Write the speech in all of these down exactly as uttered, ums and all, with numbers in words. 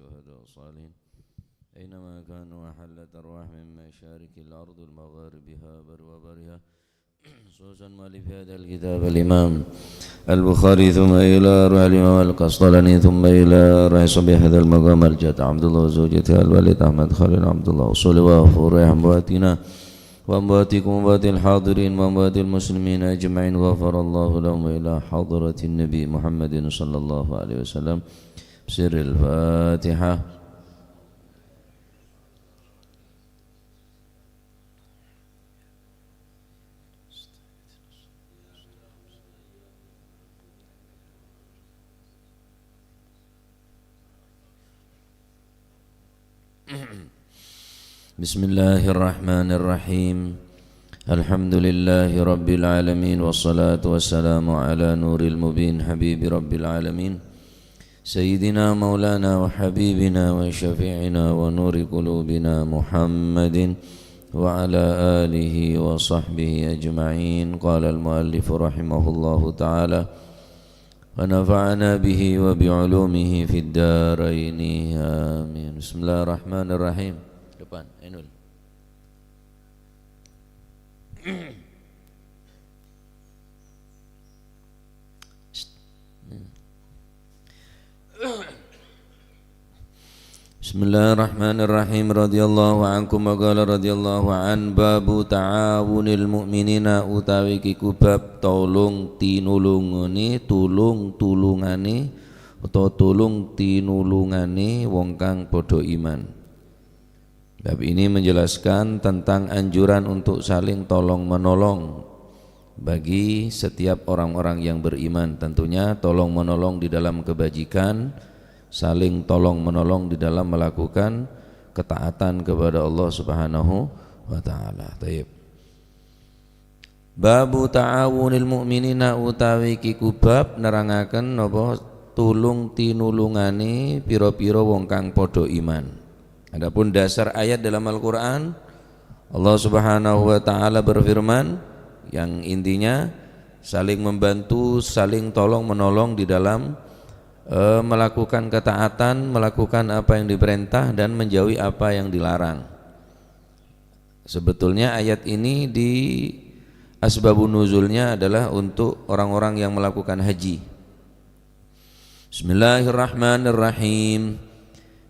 شهداء الصالحين أينما كانوا، وحلت أرواحهم من مشارق الأرض ومغاربها، بر وبرها، خصوصا مؤلف هذا الكتاب الإمام البخاري، ثم إلى روح الإمام القسطلاني، ثم إلى روح صاحب هذا المقام الجد عبد الله وزوجته الوالد أحمد خليل عبد الله، أصول وفروع أمواتنا وأمواتكم وأموات الحاضرين وأموات المسلمين أجمعين، غفر الله لهم، وإلى حضرة النبي محمد صلى الله عليه وسلم. بسر الفاتحة. بسم الله الرحمن الرحيم. الحمد لله رب العالمين، والصلاة والسلام على نور المبين حبيب رب العالمين، سيدنا مولانا وحبيبنا وشفيعنا ونور قلوبنا محمد وعلى آله وصحبه أجمعين. قال المؤلف رحمه الله تعالى، ونفعنا به وبعلومه في الدارين. آمين. بسم الله الرحمن الرحيم. Depan, Ainul. Bismillahirrahmanirrahim. Radhiyallahu ankum wa qala radhiyallahu an, babu ta'awunil mu'minina, utawi kiku bab tolong tinulungane, tulung-tulungane, utawa tulung tinulungane wong kang padha iman. Bab ini menjelaskan tentang anjuran untuk saling tolong-menolong bagi setiap orang-orang yang beriman. Tentunya tolong-menolong di dalam kebajikan, saling tolong-menolong di dalam melakukan ketaatan kepada Allah Subhanahu wa taala. Tayyib. Babu ta'awunil mu'minina, utawi kiku bab nerangaken napa tulung tinulungane pira-pira wong kang padha iman. Adapun dasar ayat dalam Al-Qur'an, Allah Subhanahu wa taala berfirman, yang intinya saling membantu, saling tolong-menolong di dalam, eh, melakukan ketaatan, melakukan apa yang diperintah dan menjauhi apa yang dilarang. Sebetulnya ayat ini di asbabun nuzulnya adalah untuk orang-orang yang melakukan haji. Bismillahirrahmanirrahim.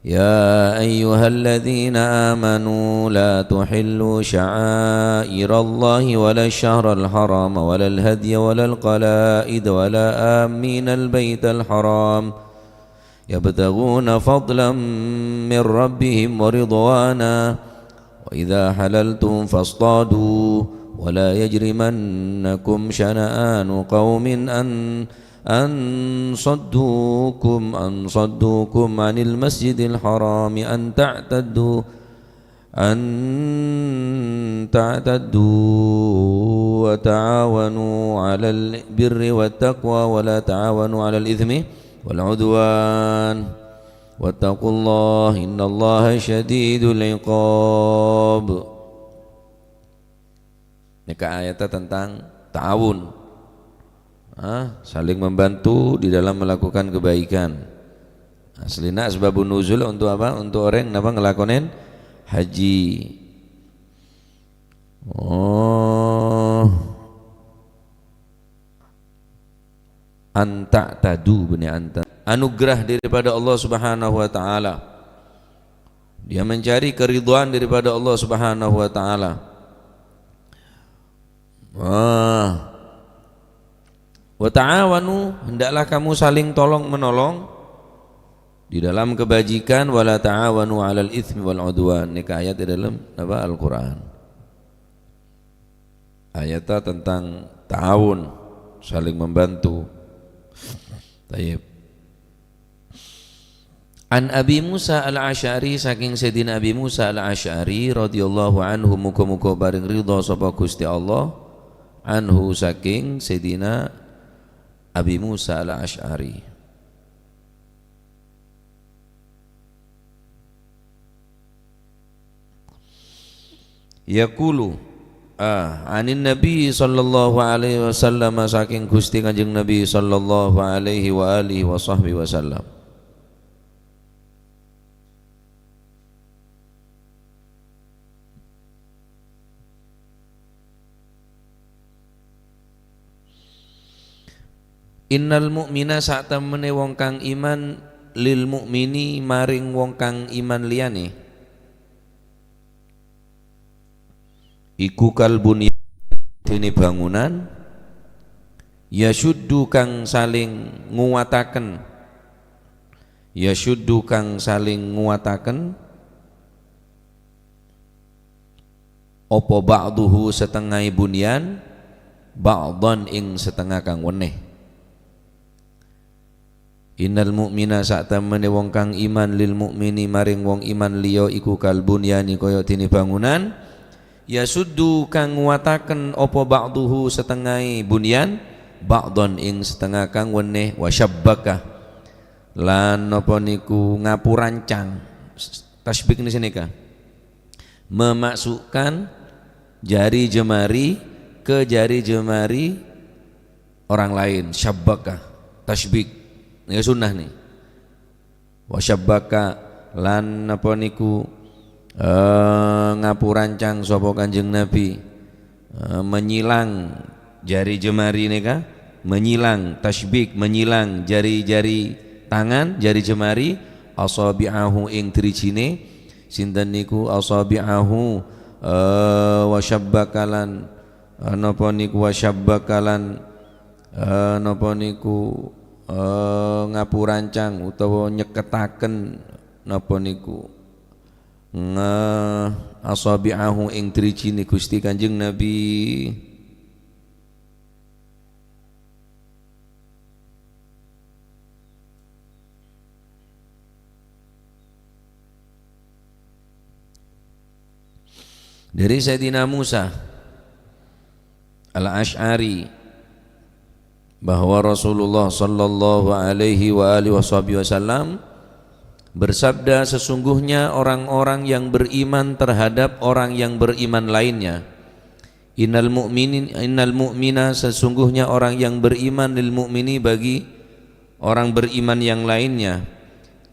يا أيها الذين آمنوا لا تحلوا شعائر الله ولا الشهر الحرام ولا الهدي ولا القلائد ولا آمين البيت الحرام يبتغون فضلا من ربهم ورضوانا وإذا حللتم فاصطادوا ولا يجرمنكم شنآن قوم أن أن صدوكم أن صدوكم عن المسجد الحرام أن تعتدوا أن تعتدوا وتعاونوا على البر والتقوى ولا تعاونوا على الإثم والعدوان واتقوا الله إن الله شديد العقاب. Nèka ayatnya tentang ta'awun. Ah, saling membantu di dalam melakukan kebaikan. Aslina asbabun nuzul untuk apa? Untuk orang napa ngelakonin haji. Oh. Anta tadu bani anta. Anugerah daripada Allah Subhanahu wa taala. Dia mencari keridhaan daripada Allah Subhanahu wa taala. Wah. "Wa ta'awanu, hendaklah kamu saling tolong-menolong di dalam kebajikan, wa la ta'awanu 'alal itsmi wal 'udwan." Nèka ayat di dalam apa? Al-Qur'an. Ayatnya tentang ta'awun, saling membantu. Tayyib. An Abi Musa Al-Asy'ari, saking Sayyidina Abi Musa Al-Asy'ari radhiyallahu anhu, muga-muga paring ridha sapa Gusti Allah, anhu, saking Sayyidina Abi Musa Al-Asy'ari. Yaqulu, ah, anin Nabi sallallahu alaihi wasallam, saking Gusti Kanjeng Nabi sallallahu alaihi wa alihi wa sahbihi wasallam. "Innal mu'mina, satemmenè wong kang iman, lil mu'mini, maring wong kang iman liyane, iku kal bunyan, dene bangunan, yasyuddu, kang saling nguwataken, yasyuddu, kang saling nguwataken, apa ba'duhu, satengngae bunyan, ba'dan, ing satengnga kang wenne." "Innal mu'mina, satemmenè wong kang iman, lil mu'mini, maring wong iman liya, iku kal bunyani, kaya dene bangunan, yasyuddu, kang nguwataken, apa ba'duhu, satengngae bunyan, ba'dan, ing satengnga kang wenne, wa syabbaka, lan napa niku ngapurancang." Tasybik ni saneka memasukkan jari jemari ke jari jemari orang lain, syabbaka, tasybik. Nèka sunnah nè. Wa syabbaka, lan napa niku, eh, ngapurancang sapa Kanjeng Nabi, eh, menyilang jari jemari nèka, menyilang, tasybik, menyilang jari-jari tangan, jari jemari, asabi'ahu, ing drijine, sinten niku, asabi'ahu, eh, wa syabbaka lan, eh, napa niku, wa syabbaka lan, eh, napa niku, eh, ngapurancang utawa nyeketaken napa niku, nge-, asabi'ahu, ing drijine Gusti Kanjeng Nabi. Dari Sayyidina Musa Al-Asy'ari bahwa Rasulullah sallallahu alaihi wa alihi washabihi wasallam bersabda, "Sesungguhnya orang-orang yang beriman terhadap orang yang beriman lainnya, innal mu'minin, innal mu'mina, sesungguhnya orang yang beriman, lil mu'mini, bagi orang beriman yang lainnya,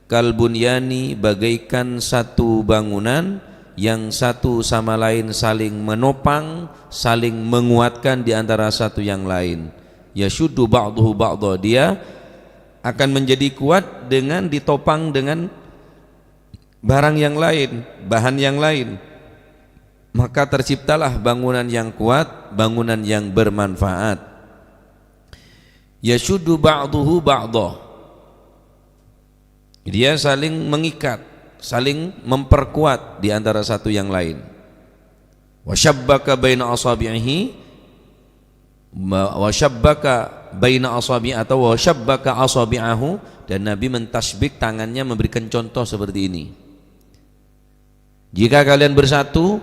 kal bunyani, bagaikan satu bangunan yang satu sama lain saling menopang, saling menguatkan di antara satu yang lain. Yasyuddu ba'duhu ba'dha, dia akan menjadi kuat dengan ditopang dengan barang yang lain, bahan yang lain. Maka terciptalah bangunan yang kuat, bangunan yang bermanfaat." Yasyuddu ba'duhu ba'dha. Dia saling mengikat, saling memperkuat di antara satu yang lain. Wa syabbaka baina asabi'ihi, ma-, wa syabbaka baina asabi-, atau wa syabbaka asabi'ahu, dan Nabi mentasbik tangannya, memberikan contoh seperti ini. Jika kalian bersatu,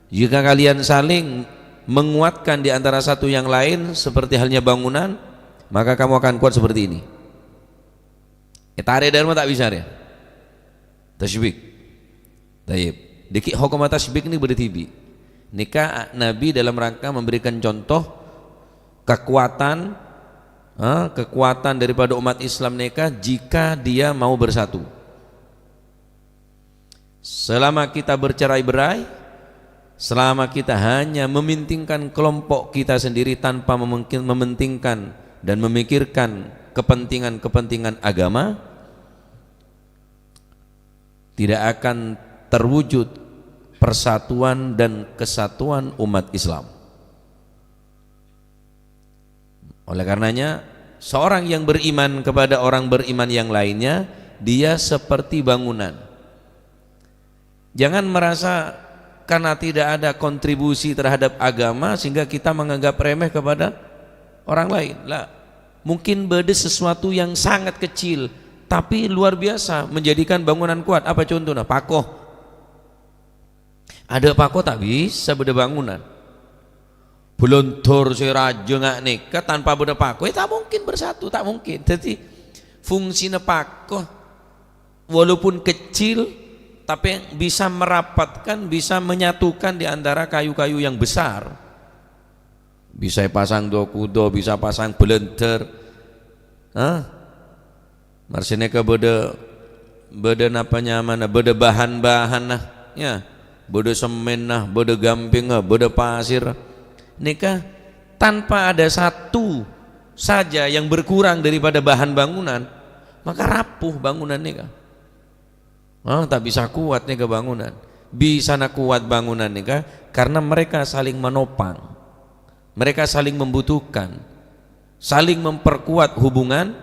jika kalian saling menguatkan di antara satu yang lain seperti halnya bangunan, maka kamu akan kuat seperti ini. Ètarè dâremma ta' bisa rèya. Tasybik. Tayyib. Dhiki' hokomma tasybik nèka bâdâ dhibi'. Nèka Nabi dalam rangka memberikan contoh kekuatan, eh, kekuatan daripada umat Islam nèka jika dia mau bersatu. Selama kita bercerai-berai, selama kita hanya mementingkan kelompok kita sendiri tanpa memengkin-, mementingkan dan memikirkan kepentingan-kepentingan agama, tidak akan terwujud persatuan dan kesatuan umat Islam. Oleh karenanya, seorang yang beriman kepada orang beriman yang lainnya, dia seperti bangunan. Jangan merasa karena tidak ada kontribusi terhadap agama sehingga kita menganggap remeh kepada orang lain. La, mungkin bâdâ sesuatu yang sangat kecil, tapi luar biasa, menjadikan bangunan kuat. Apa contohnya? Pako. Adâ' pako ta' bisa bâdâ bangunan. Bâlândhâr sè rajâ nga' nèka tanpa bâdâ pako, ya ta' mungkin bersatu, ta' mungkin. Dhâddhi, fungsina pako, walaupun kecil, tapi bisa merapatkan, bisa menyatukan di antara kayu-kayu yang besar. Bisa èpasang do-kudo, bisa pasang bâlândhâr. Hah? Mara sanèka bâdâ, bâdâ napa nyamana, bâdâ bahan-bahanna, ya. Bâdâ semmènna, bâdâ gampingnga, bâdâ pasir. Nèka tanpa ada satu saja yang berkurang daripada bahan bangunan, maka rapuh bangunan nèka. Ah, ta' bisa kowat nèka bangunan. Bisana kowat bangunan nèka karena mereka saling menopang. Mereka saling membutuhkan, saling memperkuat hubungan,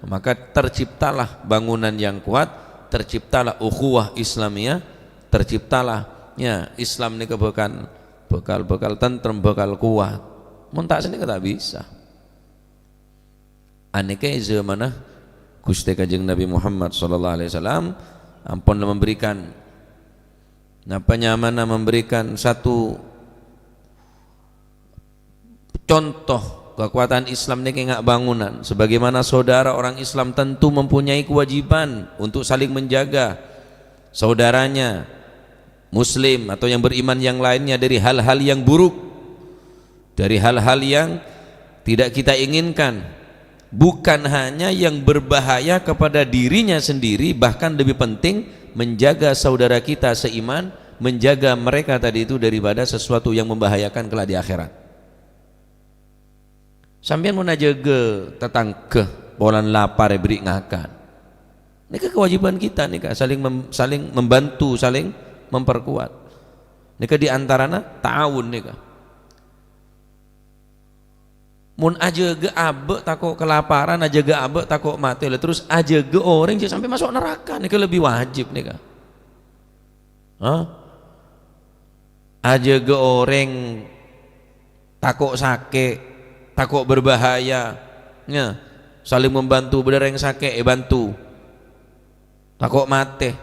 maka terciptalah bangunan yang kuat, terciptalah ukhuwah Islamiyah, terciptalah, ya, Islam nèka bhâkal, bhâkal, bhâkal tentrem, bhâkal kowat. Mon ta' sanèka ta' bisa. Anèka è zamanna Ghustè Kanjeng Nabi Muhammad sallallahu alaihi wasallam ampon memberikan, napa nyamana, memberikan satu contoh kekuatan Islam nèka nga' bangunan. Sebagaimana saudara orang Islam tentu mempunyai kewajiban untuk saling menjaga saudaranya Muslim atau yang beriman yang lainnya dari hal-hal yang buruk, dari hal-hal yang tidak kita inginkan, bukan hanya yang berbahaya kepada dirinya sendiri, bahkan lebih penting menjaga saudara kita seiman, menjaga mereka tadi itu daripada sesuatu yang membahayakan kelak di akhirat. Sampèyan mon ajâgâ tatangghâ polana lapar èberri' ngakan. Nèka kewajiban kita nèka, saling mem-, saling membantu, saling memperkuat. Nèka di antarana ta'awun nèka. Mon ajâgâ abâ' tako' kalaparan, ajâgâ abâ' tako' matè, la terros ajâgâ orèng jhâ' sampè' maso' naraka, nèka lebbi wajib nèka. Hah? Ajâgâ orèng tako' sakè', tako' berbahaya, ya, saling membantu, bâdâ rèng sakè' èbantu. Tako' matè.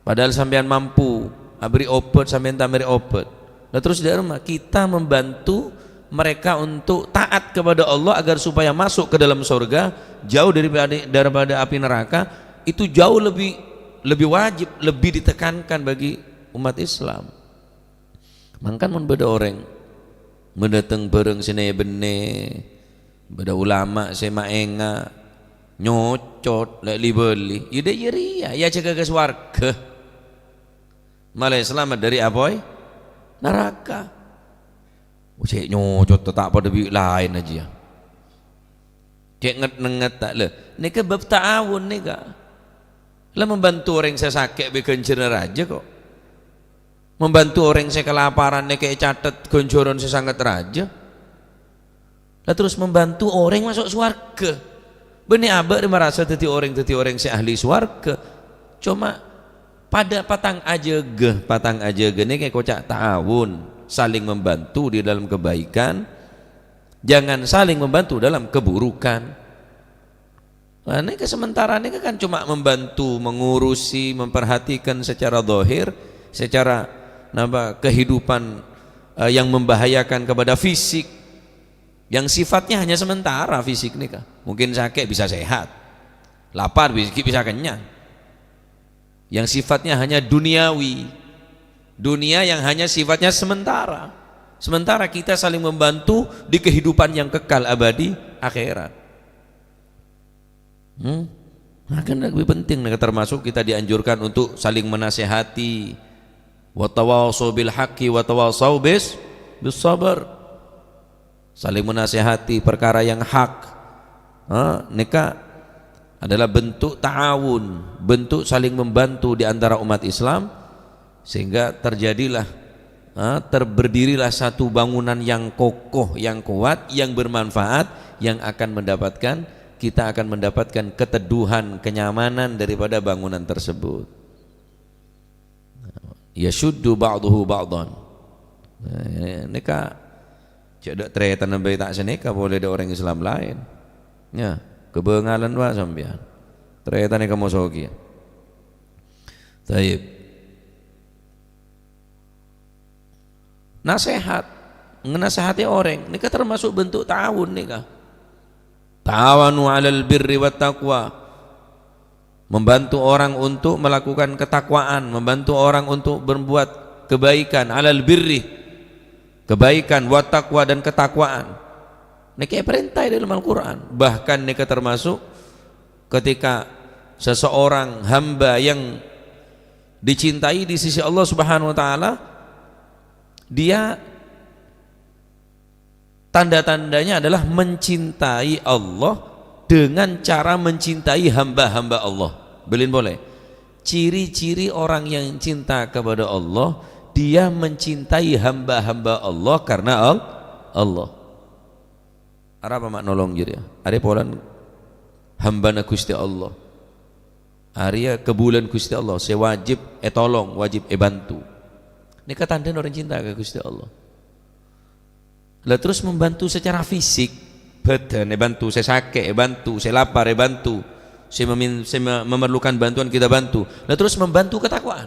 Padahal sampèyan mampu aberri' obât, sampèyan ta' aberri' obât. Nah, terros dâ' remma kita membantu mereka untuk taat kepada Allah agar supaya masuk ke dalam surga, jauh daripada, daripada api neraka, itu jauh lebih, lebih wajib, lebih ditekankan bagi umat Islam. Mangkana mon bâdâ orèng madâteng bhârâng sè nè-bennè, bâdâ ulama sè maènga', nyocot, lè'-, li-bâli, ya dâ' iyâ rèya, ya jâgâ ka sowarghâ. Malah selamat dari apoy naraka. Cè' nyocot ta' padâ bi' laèn ajiyâ. Cè' nget-nenget ta', lè, nèka bab ta'awun nèka. La membantu orèng sè sakè' bi' ghânjhârânna rajâ kok. Membantu orèng sè kalaparan nèka ècatet ghânjhârân sè sanget rajâ. La terros membantu orèng maso' sowarghâ. Bânnè abâ' rè marasa dâddhi orèng, dâddhi orèng sè ahli sowarghâ. Coma padâ patang ajâgâ, patang ajâgâ nèka èkoca' ta'awun, saling membantu di dalam kebaikan, jangan saling membantu dalam keburukan. Nah, nèka sementara nèka kan cuma membantu, mengurusi, memperhatikan secara zahir, secara, napa, kehidupan, eh, yang membahayakan kepada fisik, yang sifatnya hanya sementara fisik nèka. Mungkin sakè' bisa sehat, lapar bi-, bisa kenyang. Yang sifatnya hanya duniawi, dunia yang hanya sifatnya sementara. Sementara kita saling membantu di kehidupan yang kekal abadi akhirat. Hmm? Nah, kan lebih penting, nah, termasuk kita dianjurkan untuk saling menasehati. "Wa tawasau bil haqqi wa tawasau bis, bis sabar." Saling menasehati perkara yang hak. Ha, nèka adalah bentuk ta'awun, bentuk saling membantu di antara umat Islam. Sehingga terjadilah, ha, ter-, berdirilah satu bangunan yang kokoh, yang kuat, yang bermanfaat, yang akan mendapatkan, kita akan mendapatkan keteduhan, kenyamanan daripada bangunan tersebut. Yasyuddu ba'duhu ba'dan. Nah, nèka cè' dâ' tarètanna bhâi ta' sanèka polè dâ' orèng Islam laèn. Ya, kabângalan wa sampèyan. Tarètan nèka moso kèya. Taib. Nasehat, ngenasehati orèng, nèka termasuk bentuk ta'awun nèka. "Ta'awanu 'alal birri wat taqwa." Membantu orang untuk melakukan ketakwaan, membantu orang untuk berbuat kebaikan, 'alal birri, kebaikan, wat taqwa, dan ketakwaan. Nèka èparèntah è dalam Al-Qur'an. Bahkan nèka termasuk ketika seseorang hamba yang dicintai di sisi Allah Subhanahu wa Ta'ala, dia Tanda-tandanya adalah mencintai Allah dengan cara mencintai hamba-hamba Allah. Bâlin polè. Ciri-ciri orang yang cinta kepada Allah, dia mencintai hamba-hamba Allah karena Al-, Allah. Arapa ma' nolong jârèya? Arèya polana hambâna Ghustè Allah. Arèya kabulâna Ghustè Allah sè wajib ètolong, wajib èbânto. Nèka tandhâna orèng cinta ka Ghustè Allah. La terus membânto secara fisik, bhâdhân èbânto, sè sakè' èbânto, sè lapar èbânto, sè memin-, sè me-, memerlukan bantuan kita bantu. La terus membânto katakwaan.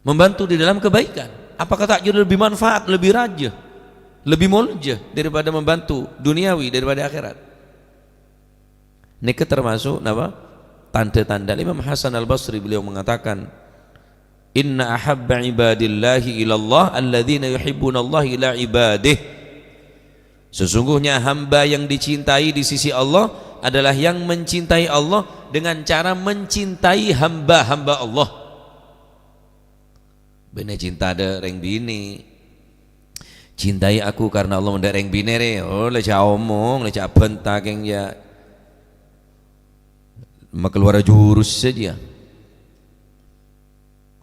Membânto di dalam kebaikan. Apakah ta' jârèya lebbi manfaat, lebbi rajâ, lebbi molja daripada membânto duniawi, daripada akhirat? Nèka termasuk napa? Tanda-tanda. Imam Hasan Al-Basri beliau mengatakan, "Inna ahabba ibadillahi ilallah alladzina yuhibbunallaha ila ibadih." Sesungguhnya hamba yang dicintai di sisi Allah adalah yang mencintai Allah dengan cara mencintai hamba-hamba Allah. Bânnè cinta dâ' rèng binè'. "Cintai aku karena Allah," mon dâ' rèng binè' rè, oh, la jhâ' omong, la jhâ' bânta kèng jâ'. Makalowar jurus saja.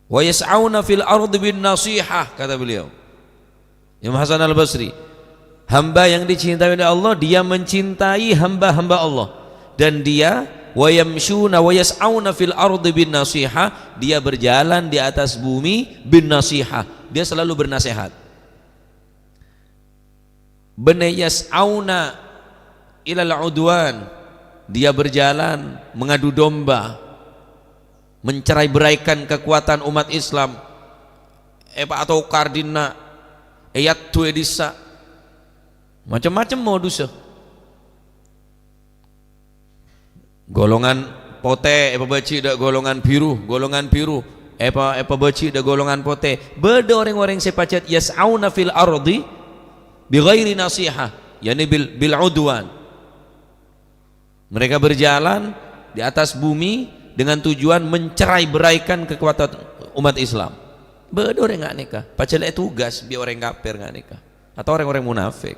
"Wa yas'auna fil ardi bin nasihah," kata beliau. Imam Hasan Al-Basri, hamba yang dicintai oleh Allah, dia mencintai hamba-hamba Allah. Dan dia, "Wa yamshuna wa yas'auna fil ardi bin nasihah," dia berjalan di atas bumi bin nasihah. Dia selalu bernasehat. Bânnè yas'auna ilal udwan, dia berjalan mengadu domba, mencerai-beraikan kekuatan umat Islam, èpatokar dinna', èyaddu è dissa', macem-macem modussa. Golongan potè èpabâji' dâ' golongan biru, golongan biru èpa-, èpabâji' dâ' golongan potè. Bâdâ orèng-orèng sè pajhât yas'auna fil ardi bi ghairi nasihah, yakni bil, bil udwan. Mereka berjalan di atas bumi dengan tujuan mencerai-beraikan kekuatan umat Islam. Bâdâ orèng nga' nèka, pajhât la ètugas bi' orèng kafir nga' nèka, atau orèng-orèng munafik.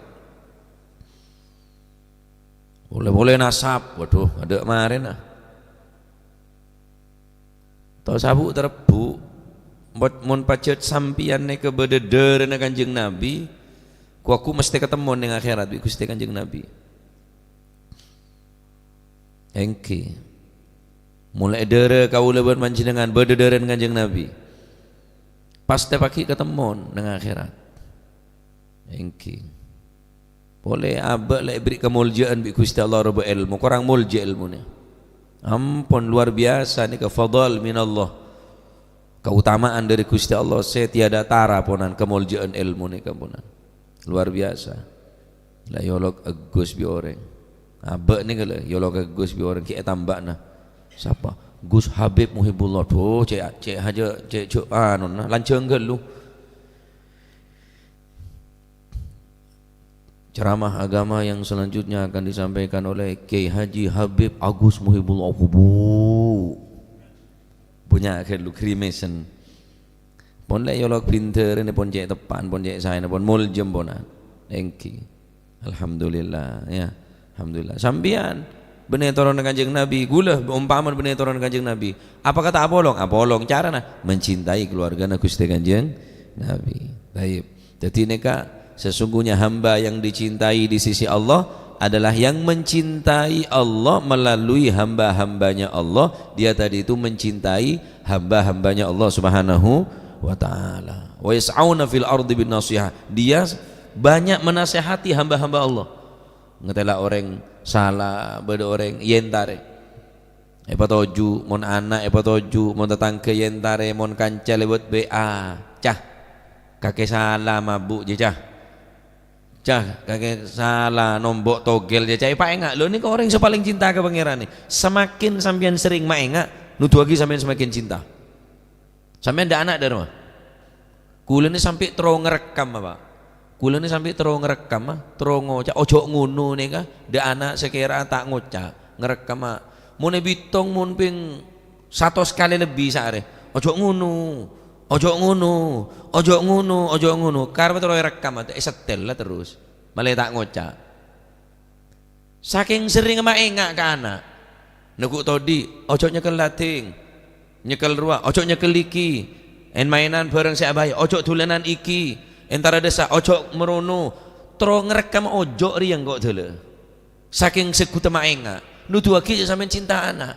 Polè-polè nasab, waduh, adâ' marèna. Tao sabu' tarebbhu', mon, mon pajhât sampèyan nèka bâdâ dârâna Kanjeng Nabi, ku-, ghu mestè katemmon neng akhèrat bi' Ghustè Kanjeng Nabi. Èngghi. Molaè dârâ kaulâ bân panjhennengngan bâdâ dârâna Kanjeng Nabi. Pas tepaghi' katemmon neng akhèrat. Èngghi. Polè abâ' la èberri' kamoljâ'ân bi' Ghustè Allah robâ èlmo, korang molja èlmona. Ampon, luar biyasa nèka fadl minallah. Kautamaan dâri Ghustè Allah sè tiada tara, ponan, kamoljâ'ân èlmo nèka, ponan. Luar biyasa. La èolok Agus bi' orèng. Abâ' nèka la èolok Agus bi' orèng, ghi' ètambâ'na. Sapa? Gus Habib Muhibullah. Duh, cè', cè' hajâ, cè' jhâ' anona, lanjhâng ghâllu. Ceramah agama yang selanjutnya akan disampaikan oleh Kiai Haji Habib Agus Muhibullah. Kubu. Punya ghâllu grimesen. Pon la èolok bhindhârâna pon cè' teppa'na, pon cè' saèna, pon moljâ ponan. Èngghi. Alhamdulillah, ya. Alhamdulillah. Sampèyan bânnè toronanna Kanjeng Nabi, ghulâ ompamana bânnè toronanna Kanjeng Nabi. Apakah ta' apolong? Apolong. Carana mencintai keluargana Ghustè Kanjeng Nabi. Taib. Dhâddhi nèka, sesungguhnya hamba yang dicintai di sisi Allah adalah yang mencintai Allah melalui hamba-hambanya Allah. Dia tadi itu mencintai hamba-hambanya Allah Subhanahu wa Ta'ala. "Wa yas'auna fil ardi bin nasihah." Dia banyak menasehati hamba-hamba Allah. Ngatèla orèng sala, bâdâ orèng èyentarè. Èpatoju', mon ana' èpatoju', mon tatangghâ èyentarè, mon kanca lèbât B A. "Cah, kakè sala mabu', jâ, Cah. Cah, kakè sala nombo' togel, jâ, Cah." Èpaènga', lho, nèka orèng sè palèng cinta ka Pangèranna. Semakin sampèyan sering maènga', nuduwaghi sampèyan semakin cinta. Sampèyan dâ' ana' dâ' remma? Kulâ nè sampè' terro ngarekkam, Pak. Kulâ nè sampè' terro ngarekkam, ah, terro ngoca', "Ojo ngono nèka, dâ' ana' sè kèra ta' ngoca', ngarekkam, ah." Mon èbitong mon pèng satos kalè lebbi saarè. "Ojo ngono. "Ojo' ngono, ojo' ngono, ojo' ngono." Karep terro èrekkam, èsetel la terros. Malè ta' ngoca'. Sakèng serrèngnga maènga' ka ana'. Neggu' todi', "Ojo' nyekkel lading. Nyekkel rowa, ojo' nyekkel iki. En-maènan bhâreng sè abâi, ojo' dulanan iki. Entara dhâsa, ojo' marono." Terro ngarekkam ojo' rèya engko' dâlâ. Sakèng segghutta maènga', nuduwaghi jhâ' sampèyan cinta ana'.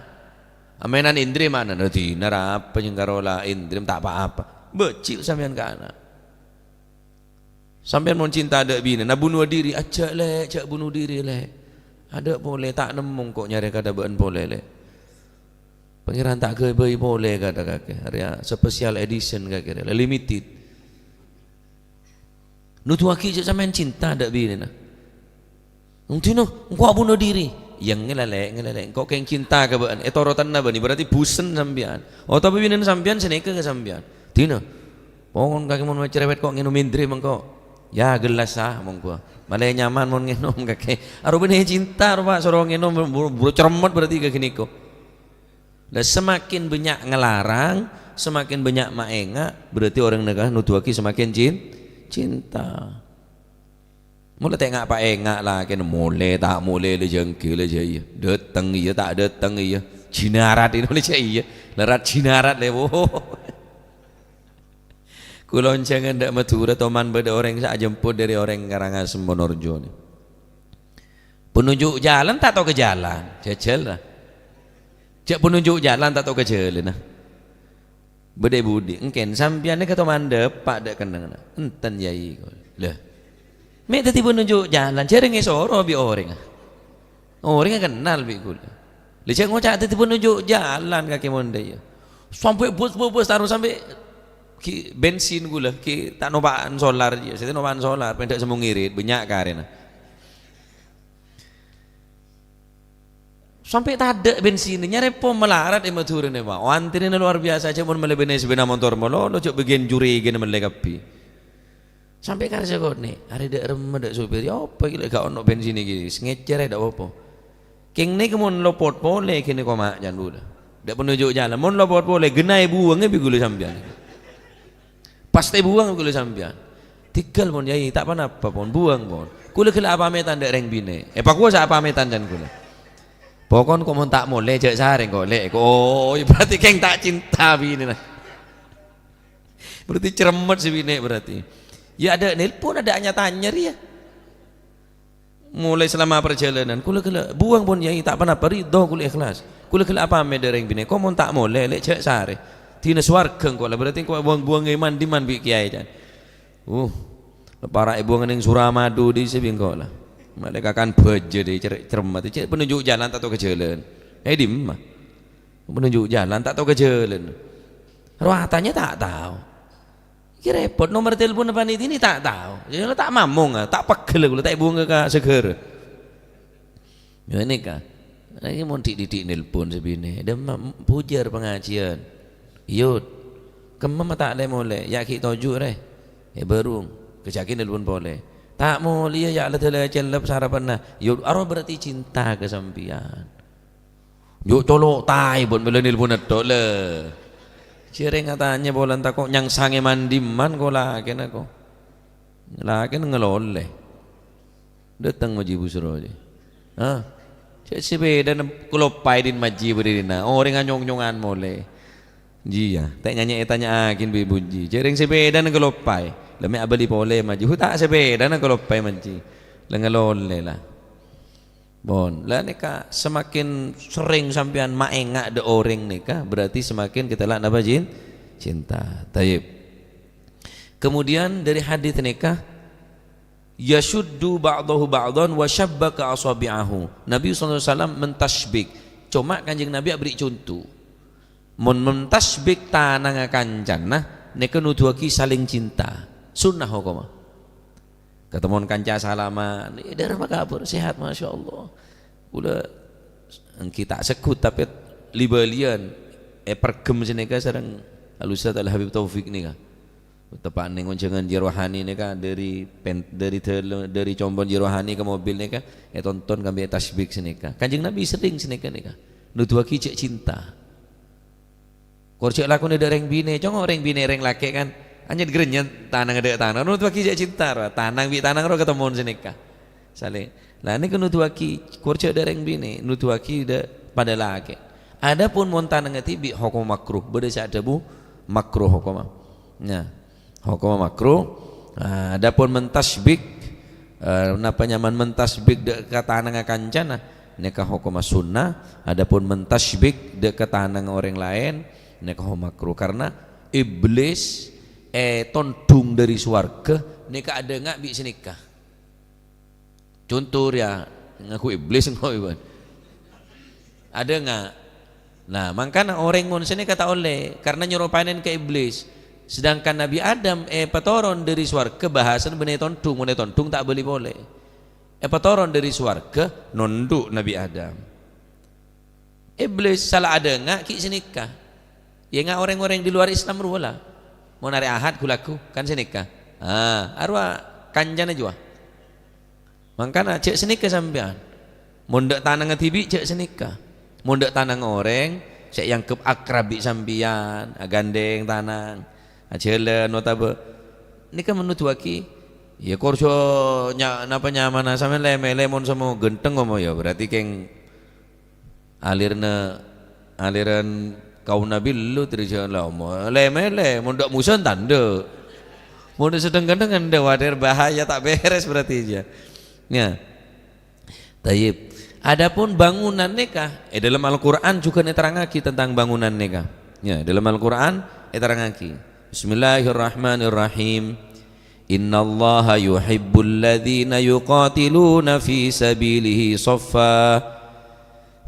Amènan Indri mana? Nah, dina rapa jhâ' karo la Indri ta' pa-apa. Bâji' sampèyan ka ana'. Sampèyan mon cinta adâ' binè, nah bunuh diri, ajjhâ', Lè', jhâ' bunuh diri, Lè'. Adâ' polè, ta' nemmo engko' nyarè kadhâbâ'ân polè, Lè'. Pangèran ta' ghâbây polè kadhâ' kakè, arèya special edition kakè, rèya, limited. Nuduwaghi jhâ' sampèyan cinta adâ' binèna. Engdina, engko' bunuh diri. Ya, ngèla, Lè', ngèla, Lè'. Engko' kèng cinta ka bâ'na. Ètorotanna bânnè, berarti busen sampèyan. Otabâ binèna sampèyan, sanèka ka sampèyan. Dina, pokon kakè mon macerewet ko' ngènom Indri mengko'. Ya, gelas, ah, monggo. Malè nyaman mon ngènom kakè. Arowa binè cinta, rowa soro ngènom, buru, buru cermet berarti ka ghânèka. Lah, semakin bânnya' ngalarang, semakin bânnya' maènga', berarti orèng nèka nuduwaghi semakin cin-, cinta. Mula ta' ènga'-paènga' lakèna molè, ta' molè, la jhângghi, la jhâ' iyâ. Dâteng iyâ, ta' dâteng iyâ. Jinarat ino la jhâ' iyâ. Lerat jinarat lè, wo. Kaulâ onjhângan dâ' Madhurâ, toman bâdâ orèng sè ajemput dâri orèng Karangasem Wonorejo nè. Penunjuk jalan ta' tao ka jalan, jhâjhâl, ra. Jhâ' penunjuk jalan ta' tao ka jhâlânna. Bâdâ è budi, engkèn sampèyan nèka toman dâpa' dâ' kennengnganna. Enten, Yai. Lah, mè' dhâddhi penunjuk jalan, jhârèng èsoro bi' orèngnga. Orèngnga kennal bi' kaulâ. Lah, jhâ' ngoca' dhâddhi penunjuk jalan kakè mon dâ' iyâ. Sampè' bus-bus, bus, taruh sampè' ghi' bensin kaulâ, ghi' ta' nopa'an solar, iyâ, sè nopa'an solar, pèndhâ sèmong ngirit, bânnya' karèna. Sampè' tadâ' bensinna, nyarè pom malarat è Madhurâ nè, Pa'. Oh, antrèna luar biasa, jhâ' mon mellè bânnè sepeda motor malolo, jhâ' bâgiyân jurègana mellè kabbhi. Sampè' karè sakonè', arè dâ' remma dâ' sopir, "Ya apa iki lè' ga' ono bensin iki? Ngècèr aè dâ' apa-apa." Kèng nèka mon lopot polè ghânèka ma' can bulâ. Dâ' penunjuk jalan, mon lopot polè, ghenna èbuwângè bi' kaulâ sampèyan. Pas ta' èbuwâng kaulâ sampèyan. Tèghâl, pon, Yai, ta' pa-napa, pon. Buwâng, pon. Kaulâ ghellâ' apamètan dâ' rèng binè'. Èpakowa sè apamètan can kaulâ. Pokon ko' mon ta' molè, jhâ' sarè ko', Lè', ko'. Oh, berarti kèng ta' cinta binèna. Berarti cermet sè binè' berarti. Ya, adâ' nelpon, adâ' nya-tanya rèya. Molaè salama parjhâlânan, kaulâ ghellâ' buwâng pon, Yai, ta' pa-napa, ridho kaulâ ikhlas. Kaulâ ghellâ' apamèt dâ' rèng binè', ko' mon ta' molè, Lè', jhâ' sarè. Dina sowarghâ engko' la, berarti engko' èbuwâng-buwângè man-dimman bi' kèyaè, can. Uh, la para' èbuwâng neng Suramadu dhisè' bi' engko' la. Malè kakan bâjâ dhi, cer-, cermet, cè' penunjuk jalan ta' tao ka jhâlân. È dimma? Penunjuk jalan ta' tao ka jhâlân. Rowa atanya ta' tao. Iki repot, nomer telepon apa nih, ini ta' tao. Ya, ta' mamong, ah, ta' pegghel kaulâ, ta' èbuwâng ka segara. Ya, nèka. Nah, iki mon dhi'-dhi'-dhi' nelpon sè binè'. Dâ' ma-, bujâr pangajiân. Iyut. Kemma ma' ta' lè-molè. Ya, ghi' toju', rè. È bârung. Kejjhâ' ghi' nelpon polè. Ta' molèya, ya, la dâlâ cellep sarapanna. Iyut, aro berarti cinta ka sampèyan. Yo' colo' taè, pon, mèlo nelpon ètto', lè. Jhârèng atanya polana tako' nyangsangè man-dimman ko' lakèna ko'. Lakèna ngalolè. Dâteng Majhi Busro, jiyâ. Hah? Cè' sepèdana kaloppaè dhin Majhi bâdâ dhinna'. Orèng anyong-nyongan molè. Jiyâ, ta' nganyè' ètanya'aghin bi' Bujhi. Jhârèng sepèdana kaloppaè. La mè' abâli polè Majhi. Hu, ta' sepèdana kaloppaè Majhi. La ngalolè, la. Pon. La nèka semakin sering sampèyan maènga' dâ' orèng nèka, berarti semakin kita la napa, Jin? Cinta. Tayyib. Kemudian dari hadis nèka, "Yashuddu ba'dahu ba'dan wa syabbaka asabi'ahu." Nabi sallallahu alaihi wasallam mentasybik. Coma Kanjeng Nabi aberri' conto. Mon mentasbik tanangnga kancana, nèka nuduwaghi saling cinta. Sunnah hokomma. Katemmo kanca salaman, "Eh, dârâ makabur, sehat, masyaallah." Kaulâ èngghi ta' segghut, tapè li-bâliyân èperghem sanèka sareng Al-Ustaz Al-Habib Taufik nèka. Teppa'na ngonjhângan Jiyah Rohani nèka dâri pen-, dâri dâlem, dâri compo'na Jiyah Rohani ka mobil nèka ètonton kaangghuy tasbik sanèka. Kanjeng Nabi sering sanèka nèka. Nuduwaghi cè' cinta. Kor jhâ' lakona dâ' rèng binè', congo' rèng binè' rèng lakè' kan. Anjhâr ghrènyèn tanang dâ' tanang, nuduwaghi jhâ' cinta, ro. Tanang bi' tanang ro katemmo sanèka. Salè. Lah, nèka nuduwaghi, kor jhâ' dâ' rèng binè', nuduwaghi dâ' padâ lakè'. Adapun mon tanangnga dhibi', hokomma makruh. Bâdâ sè adhâbu makruh hokomma. Nah, hokomma makruh. Ah, adapun mentasybik, eh, napa nyamana mentasybik dâ' ka tanangnga kancana, nèka hokomma sunnah. Adapun mentasybik dâ' ka tanangnga orèng laèn, nèka hokomma makruh. Karna Iblis ètondhung dâri sowarghâ, nèka adhânga' bi' sanèka. Conto rèya, ngaku Iblis engko', Iwan. Adhânga'. Nah, mangkana orèng mon sanèka ta' ollè, karna nyoropanè ka Iblis. Sedangkan Nabi Adam èpatoron dâri sowarghâ, bahasana bânnè tondhung, mon ètondhung ta' bâli polè. Èpatoron dâri sowarghâ, nondhu' Nabi Adam. Iblis sala adhânga' ghi' sanèka. Yâ, nga' orèng-orèng di luar Islam rowa la. Mon arè Ahad ghu-lagghu, kan sanèka. Ah, arowa kancana jiyâ. Mangkana jhâ' sanèka sampèyan. Mon dâ' tanangnga dhibi' jhâ' sanèka. Mon dâ' tanangnga orèng sè èangghep akrab bi' sampèyan, agandhèng tanang, ajhâlân otabâ nèka nuduwaghi, yâ, kor jhâ' nya-, napa nyamana sampèyan lè-mèlè mon samo ghântheng, ngomong, yâ, berarti kèng Alèrna, alèran kaum Nabi Lut, rèya la mo-, lè-mèlè, mon dâ' Musa tandhâ. Mon dâ' sedheng-kedheng endâ, wader bahaya, ta' bèrès berarti, ya. Ya. Tayyib. Adapun bangunan nèka, è dâlem Al-Qur'an jhughân èterrangaghi tentang bangunan nèka. Ya, dâlem Al-Qur'an èterrangaghi. Bismillahirrahmanirrahim. Innallaha yuhibbul ladzina yuqatiluna fi sabilihi shaffa.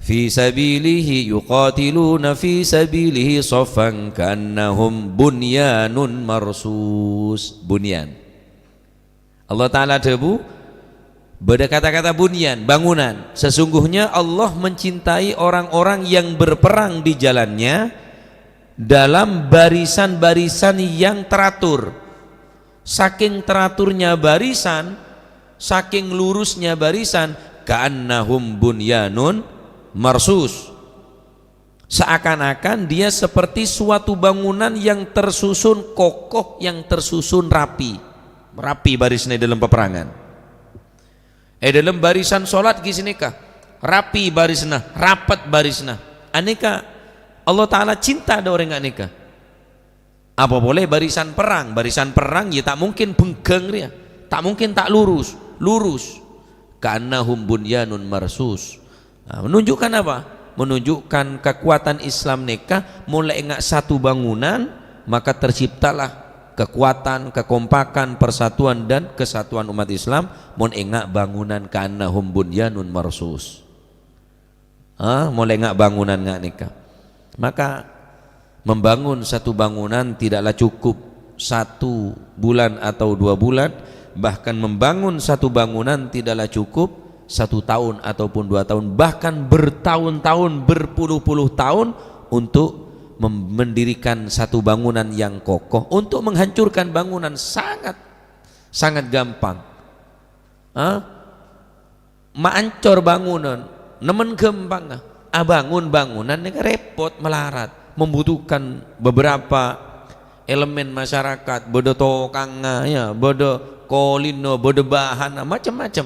Fi sabilihi yuqatiluna fi sabilihi shaffan ka'annahum bunyanun marsus. Bunyan. Allah Ta'ala adhâbu, bâdâ kata-kata bunyan, bangunan. Sesungguhnya Allah mencintai orang-orang yang berperang di jalan-Nya dalam barisan-barisan yang teratur. Saking teraturnya barisan, saking lurusnya barisan, ka'annahum bunyanun marsus. Seakan-akan dia seperti suatu bangunan yang tersusun kokoh, yang tersusun rapi. Rapi barisna è dâlem peperangan. È dâlem barisan sholat ghi' sanèka, rapi barisna, rapet barisna. Anèka Allah Ta'ala cinta dâ' orèng anèka. Apa polè barisan perrang? Barisan perrang, ya, ta' mungkin bengghâng rèya. Ta' mungkin ta' lurus. Lurus. Ka'annahum bunyanun marsus. Nah, menunjukkan apa? Menunjukkan kekuatan Islam nèka, mon la enga' satu bangunan, maka terciptalah kekuatan, kekompakan, persatuan, dan kesatuan umat Islam, mon enga' bangunan ka'annahum bunyanun marsus. Ah, mon la enga' bangunan nga' nèka. Maka, membangun satu bangunan tidaklah cukup satu bulan atau dua bulan, bahkan membangun satu bangunan tidaklah cukup satu tahun ataupun dua tahun, bahkan bertahun-tahun, berpuluh-puluh tahun untuk mem-, mendirikan satu bangunan yang kokoh. Untuk menghancurkan bangunan sangat, sangat gampang. Ah? Maancor bangunan, nemmen ghâmpang, ah. Abângon bangunan nèka rèpot, malarat, membutuhkan beberapa elemen masyarakat, bâdâ tokangnga, ya, bâdâ kolinna, bâdâ bahanna, macem-macem.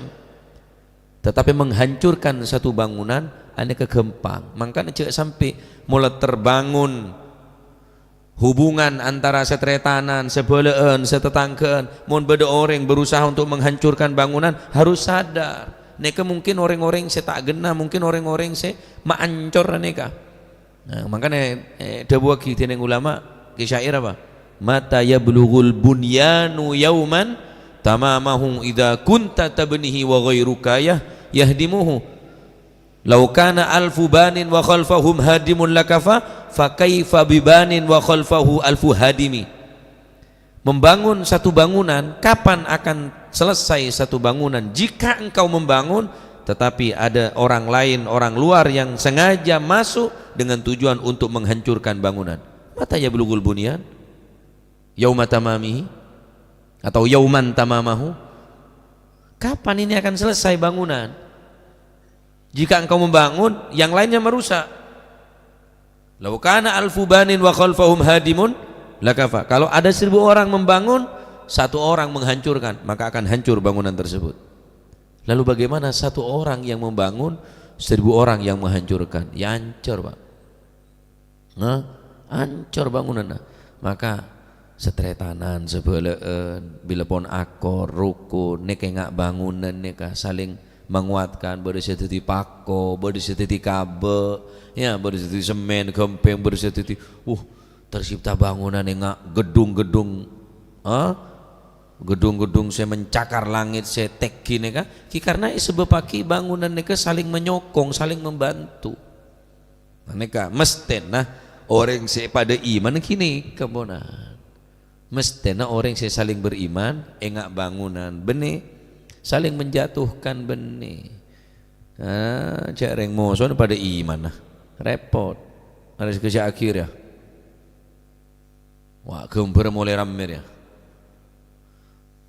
Tetapi menghancurkan satu bangunan, anèka ghâmpang. Mangkana jhâ' sampè' mola terbangun hubungan antara sataretanan, sabhâlâ'ân, satatangghâ'ân. Mon bâdâ orèng berusaha untuk menghancurkan bangunan, harus sadar. Nèka mungkin orèng-orèng sè ta' ghenna, mungkin orèng-orèng sè maancor nèka. Nah, mangkana, eh, dhâbuwaghi dèning ulama, ki syair apa? "Mata yablughul bunyanu yauman tamamahu idza kunta tabnihi wa ghairuka yah-, yahdimuhu." "Lau kana alfu banin wa khalfahum hadimun lakafa, fa kaifa bi banin wa khalfahu alfu hadimi." Membangun satu bangunan, kapan akan selesai satu bangunan? Jika engkau membangun, tetapi ada orang lain, orang luar yang sengaja masuk dengan tujuan untuk menghancurkan bangunan. Mata yablughul bunyan? Yauma tamamihi? Atau yauman tamamahu? Kapan ini akan selesai bangunan? Jika engkau membangun, yang lainnya merusak. "Lau kana alfu banin wa khalfahum hadimun lakafa." Kalau ada seribu orang membangun, satu orang menghancurkan, maka akan hancur bangunan tersebut. Lalu bagaimana satu orang yang membangun, seribu orang yang menghancurkan? Ya hancur, Pak. Nah, ancor bangunanna. Maka sataretanan, sabâlâ'ân, bilâ pon akor, rukun, nèka ènga' bangunan nèka saling menguatkan, bâdâ sè dhâddhi pako, bâdâ sè dhâddhi kabâ', ya, bâdâ sè dhâddhi semen, ghâmpèng, bâdâ sè dhâddhi, uh, tercipta bangunan ènga' gedung-gedung, ha? Gedung-gedung sè mencakar langit, sè tèngghi nèka, ghi karna èsabâbbhâghi bangunan nèka saling menyokong, saling membantu. Nèka, mesthèna orèng sè padâ iman ghânèka, ponan. Mesthèna orèng sè saling beriman, ènga' bangunan, bânnè, saling menjatuhkan, bânnè. Ah, jhâ' rèng mosona padâ iman, nah. Rèpot. Harus kerja akhir, ya. Wah, ghâmbhâr molaè rammè, ya.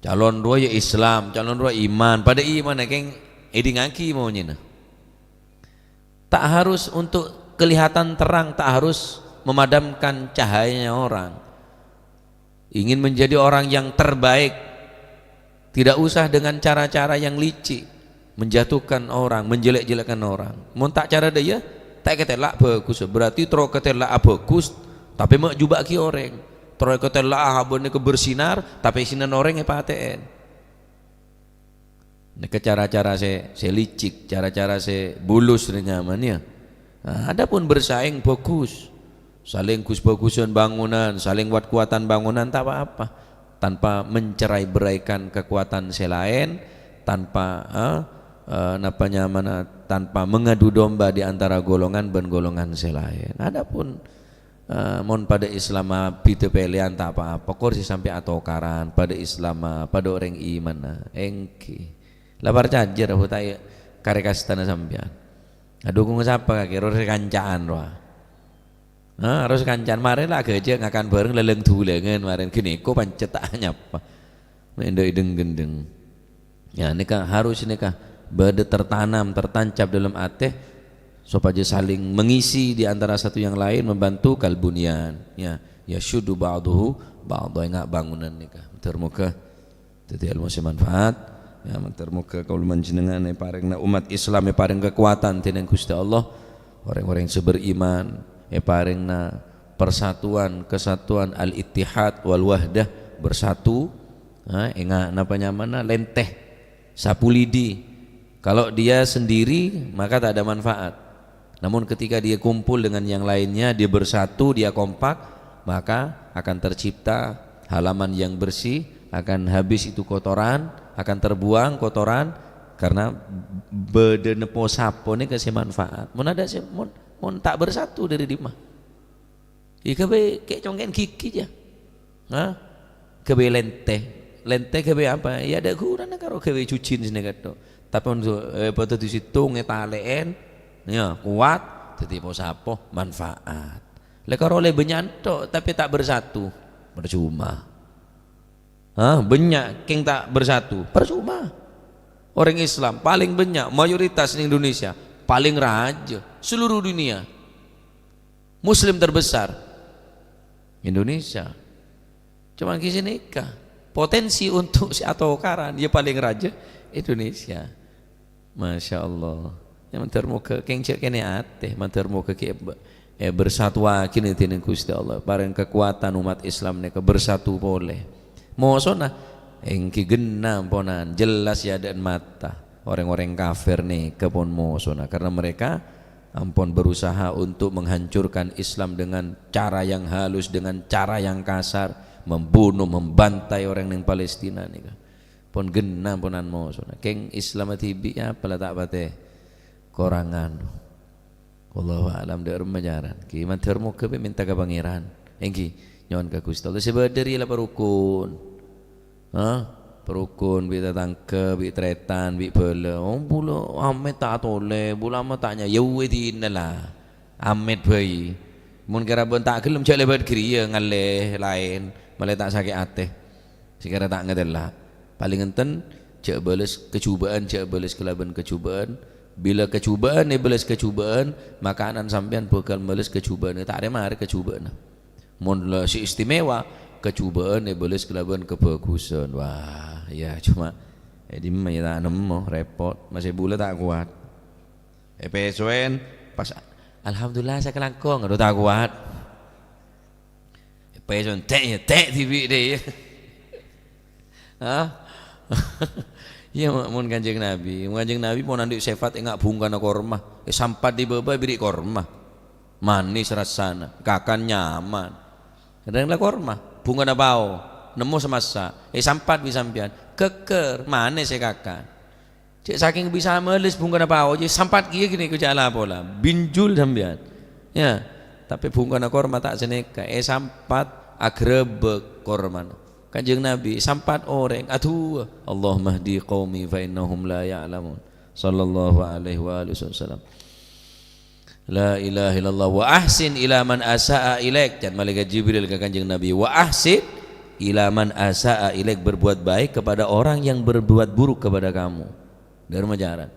Calon rowa ya Islam, calon rowa iman. Padâ iman, ya, kèng èdingngaghi monyèna. Tak harus untuk kelihatan terang, tak harus memadamkan cahayanya orang. Ingin menjadi orang yang terbaik, tidak usah dengan cara-cara yang licik, menjatuhkan orang, menjelek-jelekkan orang. Mon ta' cara dâ' iyâ, ta' èkatèla' bhâghus, berarti terro katèla'a bhâghus, tapè ma' jhubâ'âghi orèng. Terro èkatèla'a abâ' nèka bersinar, tapè sinan orèng èpatè'è. Nèka cara-cara sè, sè licik, cara-cara sè bulus rè nyamana, ya. Nah, adapun bersaing, bhâghus. Saling ghus-bhâghusân bangunan, saling wat-kuwatan bangunan, ta' pa-apa. Tanpa mencerai-beraikan kekuatan sè laèn, tanpa, eh, eh, napa nyamana, tanpa mengadu domba di antara golongan bân golongan sè laèn. Adapun Eh, mon padâ Islamma bhidhâ pèlèyan ta' pa-apa, kor sè sampè' atokaran, padâ Islamma, padâ orèng imanna, èngghi. La parcajâ ra, Bu, ta' iyâ karè kastana sampèyan. Adhukungnga sapa kakè? Ros kanca'an rowa. Hah, ros kanca'an, marè la aghâjâ ngakan bhâreng lèlèng-dhulèngan marèn, ghânèka pancet ta' anyapa. Mè' endâ' è dheng-ghendheng. Ya, nèka harus nèka bâdâ tertanam, tertancap dalam atè, sopajâ saling mengisi di antara satu yang lain, membantu kal bunyan. Ya, yasyuddu ba'duhu ba'dha, ènga' bangunan nèka. Moghâ-moghâ dhâddhi èlmo sè manfaat. Ya, moghâ-moghâ kaulâ panjhennengngan èparèngana umat Islam èparèng kakowadhân dènèng Ghustè Allah. Orèng-orèng sè beriman èparèngana persatuan, kesatuan, al-ittihad wal wahdah, bersatu. Ha, ènga' napa nyamana? Lèntè, sapulidi. Kalau dia sendiri, maka tak ada manfaat. Namun ketika dia kumpul dengan yang lainnya, dia bersatu, dia kompak, maka akan tercipta halaman yang bersih, akan habis itu kotoran, akan terbuang kotoran, karena bâdâna po-sapo nèka sè manfaat. Mon adâ' sè, mon, mon ta' bersatu dâri dimma? Iyâ, ghâbây kè'-congkè'en ghighi, yâ. Hah? Ghâbây lèntè. Lèntè ghâbây apa? Iyâ, adâ' ghunana karo ghâbây jhujhin sè nèka tok. Tapè mon, eh, padâ dâri sèttong ètalè'èn, yâ, kowat, dhâddhi po-sapo, manfaat. La karo ollè bânnya' tok, tapè ta' bersatu, percuma. Hah? Bânnya' kèng ta' bersatu, percuma. Orèng Islam palèng bânnya', mayoritas nèng Indonesia, palèng rajâ seluruh dunia. Muslim terbesar Indonesia. Cuma ghi' sanèka. Potensi untuk sè atokaran, yâ palèng rajâ Indonesia. Masya Allah. Yâ, mandhâr moghâ kèng jhâ' kènè' atè, mandhâr moghâ ghi' be-, eh, bersatuaghi nèng dènèng Ghustè Allah. Parèng kakowadhân umat Islam nèka bersatu polè. Mosona, èngghi ghenna' ponan, jelas è adâ'na mata. Orèng-orèng kafir nèka pon mosona, karena mereka ampon berusaha untuk menghancurkan Islam dengan cara yang halus, dengan cara yang kasar, membunuh, membantai orèng nèng Palestina nèka. Pon ghenna' ponan mosona. Kèng Islam dhibi' apa la ta' patè korangan. Wallahu a'lam, dâ' remma jaran. Ghi mandhâr moghâ bhâi mènta ka Pangèran. Èngghi, nyo'on ka Ghustè Allah. Sè bâdâ rèya la parokon. Hah? Parokon, bi' tatangghâ, bi' tarètan, bi' bhâlâ. Oh, bulâ amèt ta' atolè, bulâ amèt ta' nya-, yâ uwè dinna la. Amèt bhâi. Mon kèra bân ta' ghellem, jhâ' lèbât ghâriyâ ngallè laèn, malè ta' sakè' atè. Sè kèra ta' ngatèla'. Palèng enten, jhâ' bâles kajhubâ'ân, jhâ' bâles kalabân kajhubâ'ân, Bilâ kajhubâ'ân èbâlâs kajhubâ'ân, makanan sampèyan bhâkal bâlâs kajhubâ'ân, ta' rè-marè kajhubâ'ânna. Mon la sè istimewa, kajhubâ'ân èbâlâs kalabân kabhâghusân. Wah, iyâ, coma è dimma iyâ ta' nemmo, rèpot. Masè bulâ ta' kowat. Èpèsowèn, pas, "Alhamdulillah, sakalangkong," aduh, ta' kowat. Èpèsowèn, tè', iyâ, tè' dhibi' dhâ, iyâ. Hah? Iyâ, ma-, mon Kanjeng Nabi. Mon Kanjeng Nabi mon anḍi' sèfat enga' bhungkana korma. Èsampat è bâbâ èberri' korma. Manis rassana, kakan nyaman. Kadhâng la korma, bhungkana pao, nemmo samassa, èsampat bi' sampèyan, ghâggâr, manis èkakan. Cè' sakèng bisa males bhungkana pao, cè' sampat kèya ghânèka cè' la pola, binjul sampèyan. Iyâ, tapè bhungkana korma ta' sanèka, èsampat agrabâk kormana. Kanjeng Nabi, sampat orèng, adu'a, "Allahumma hdi qaumi fa innahum la ya'lamun." Sallallahu alaihi wa alihi wasallam. La ilaha illallah. "Wa ahsin ila man asa'a ilaik." Can malaikat Jibril ka Kanjeng Nabi. "Wa ahsin ila man asa'a ilaik." Berbuat baik kepada orang yang berbuat buruk kepada kamu. Dâri majaran.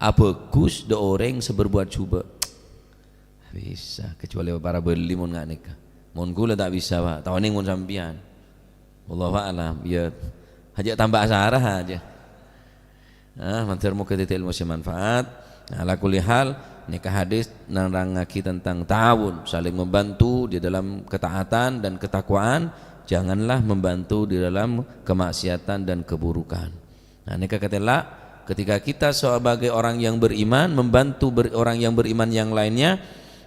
Abhâghus dâ' orèng sè berbuat jhubâ'. Bisa, kecuali para bâli mon nga' nèka. Mon ghulâ ta' bisa, Pak. Ta' onèng mon sampèyan. Wallahu a'lam. Iyâ, hajâ tamba asara hajâ. Ah, mandhâr moghâ dhâddhi ilmu sè manfaat. Nah, ala kulli hal, nèka hadis nerangngaghi tentang ta'awun, saling membantu di dalam ketaatan dan ketakwaan. Janganlah membantu di dalam kemaksiatan dan keburukan. Nah, nèka katella, ketika kita sebagai orang yang beriman membantu ber-, orang yang beriman yang lainnya,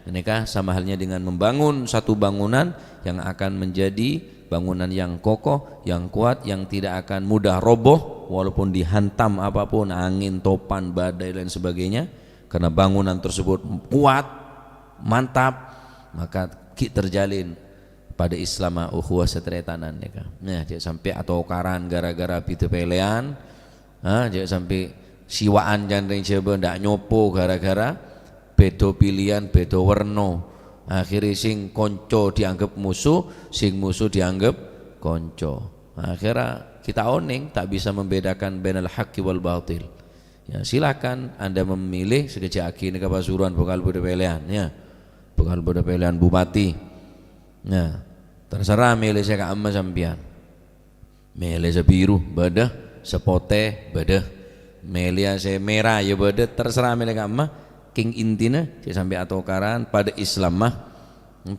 nèka sama halnya dengan membangun satu bangunan yang akan menjadi bangunan yang kokoh, yang kuat, yang tidak akan mudah roboh, walaupun dihantam apapun, angin, topan, badai, dan sebagainya. Karena bangunan tersebut kuat, mantap, maka ghi' terjalin padâ Islamma, ukhuwah sataretanan nèka. Nah, jhâ' sampè' atokaran gara-gara bhidhâ pèlèyan, ha, jhâ' sampè' siwa'an can rèng Jhâbâ, ndak nyopo gara-gara bhidhâ pilihan, bhidhâ werna. Akhirnya sing konco dianggap musuh, sing musuh dianggap konco. Akhirnya kita onèng tak bisa membedakan bainal haqqi wal batil. Ya, silakan Anda memilih, sakejjhâ' aghi nèka Pasuruan bhâkal bâdâ pèlèyan, ya. Bhâkal bâdâ pèlèyan bupati. Nah, terserah mèlè sè ka'emma sampèyan. Mèlè sè biru bâdâ, sè potè bâdâ. Mèlè sè mèra ya bâdâ, terserah mèlè ka'emma. Kèng intina, jhâ' sampè' atokaran, padâ Islamma,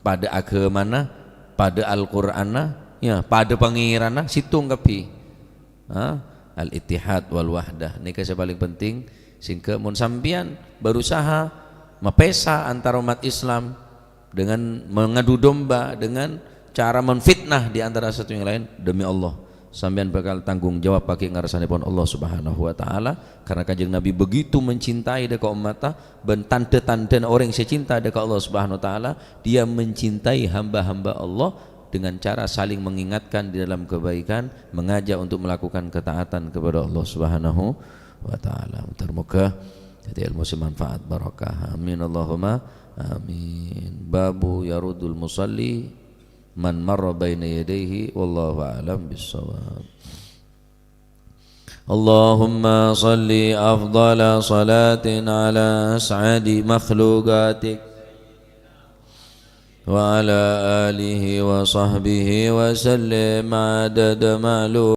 padâ aghâmana, padâ Al-Qur'anna, ya, padâ Pangèranna, sèttong kabbhi. Ha? Al-ittihad wal wahdah. Nèka sè palèng penting, sehingga mon sampèyan berusaha mapèsa antara umat Islam dengan mengadu domba, dengan cara memfitnah di antara satu yang lain, demi Allah, sampèyan bhâkal tanggung jawab bâgi' ngarsanèpon Allah Subhanahu wa Ta'ala, karena Kanjeng Nabi begitu mencintai dâ' ka ommatta, bân tandhâ-tandhâna orèng sè cinta dâ' ka Allah Subhanahu wa Ta'ala, dia mencintai hamba-hamba Allah dengan cara saling mengingatkan di dalam kebaikan, mengajak untuk melakukan ketaatan kepada Allah Subhanahu wa Ta'ala. Mudah-mudahan jadi ilmu sè manfaat, barokah. Amin, Allahumma amin. Babu yarudul musalli man marra baina yadayhi, wallahu a'lam bissawab. Allahumma salli afdhala salatin ala as'adi makhluqatik wa ala alihi wa sahbihi wa sallim adada ma'lum